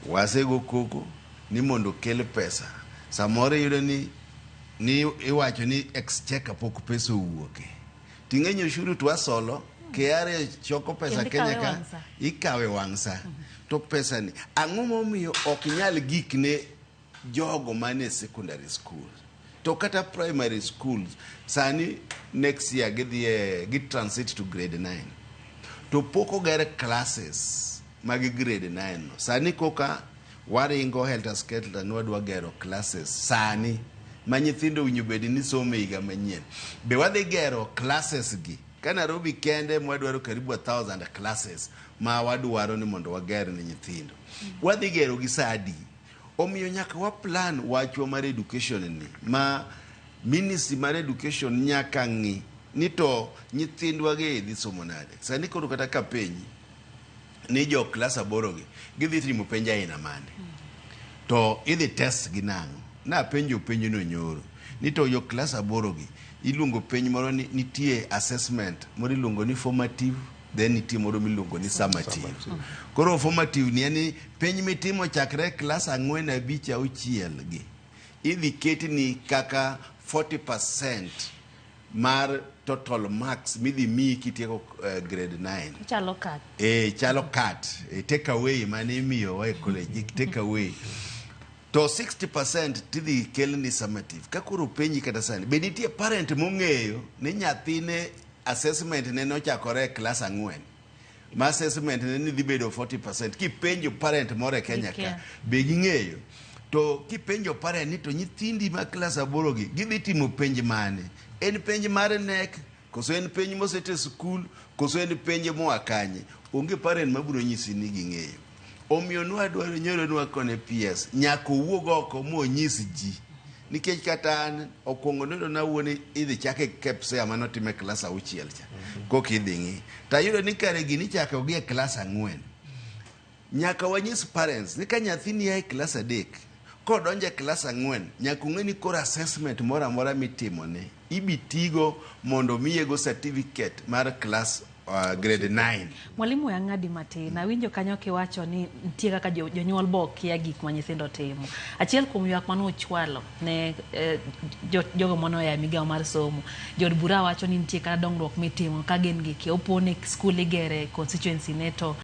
Wasego koko ni mondo okel pesa. Samoro iyudo ni ni iwacho ni exchequer pok pesa owuoke. Ting'eny ushuru to wasolo, KRA choko pesa Kendo Kenya ikawe ka wang' sa. ikawe wang' sa. To pesa ni ang'o momiyo ok nyal gikne jogo mane secondary school to kata primary schools sani next year gidhi e gi transit to grade 9 to pok oger classes mag grade 9 no sani koka waringo helter skelter ni wadwa gero classes sani ma nyithindo owinjo bed ni somo e higa manyien be wadhi gero classes gi ka Nairobi kende mwadwaro karibu 1000 classes ma wadwaro ni mondo wager ne nyithindo wadhi gero gi saa adi omiyo nyaka wa plan wachwa mar education ni ma ministry mar education nyaka ng'i ni to nyithindwa gi dhi somo nade sani koro kata kapenji ni jo klas aboro gi gidhi timo penj aina mane to idhi test gi nang'o napenjo penj no nyoro ni to jo klas aboro gi iluongo penj moro ni nitie assessment moro iluongo ni formative then nitie moro miluongo ni summative koro formative ni en ni penj mitimo chakre klas ang'wen abich auchiel gi idhi ketni kaka 40% mar total marks midhi miyi kitieko grade 9 Chalo kat. e chalo kat e take away mane imiyowa e college take away to 60% tidhi kelni summative ka koro penji kata sani be nitie parent mong'eyo ni nyathine assessment ne nochakore e klas ang'wen ma assessment ne ni dhi bedo 40% kipenjo parent moro e Kenya ka Gikia. be ging'eyo to kipenjo parent ni to nyithindi ma klas aboro gi gidhi timo penj mane en penj mar KNEC koso en penj mosete skul koso en penj moa kanye onge parent mabiro nyisi ni ging'eyo omiyo nwadwaro nyoro nwakone PS nyaka owuog oko monyis ji nikech kata an okwongo noyudo nawuo ni idhi chake KPSEA manotim e klas auchiel cha koka idhi ng'i tayudo ni kare gini ichako gi e klas ang'wen nyaka wanyis parents ni ka nyathini a e klas adek kodonjo e klas ang'wen nyaka ong'e ni koro assessment moro amora mitimone ibi tigo mondo miyego certificate mar klas grade 9 Mwalimu we ang'adi matin. Awinjo kanyo kiwacho ni nitie kaka jonyuol bo kia gik ma nyithindo timo. Achiel kuom ywak mane uchwalo ne jogo mane oa e migawo mar somo. Jood bura wacho ni nitie kata dongruok mitimo ka gin gi kia. Opo ni skul igere e constituency ne to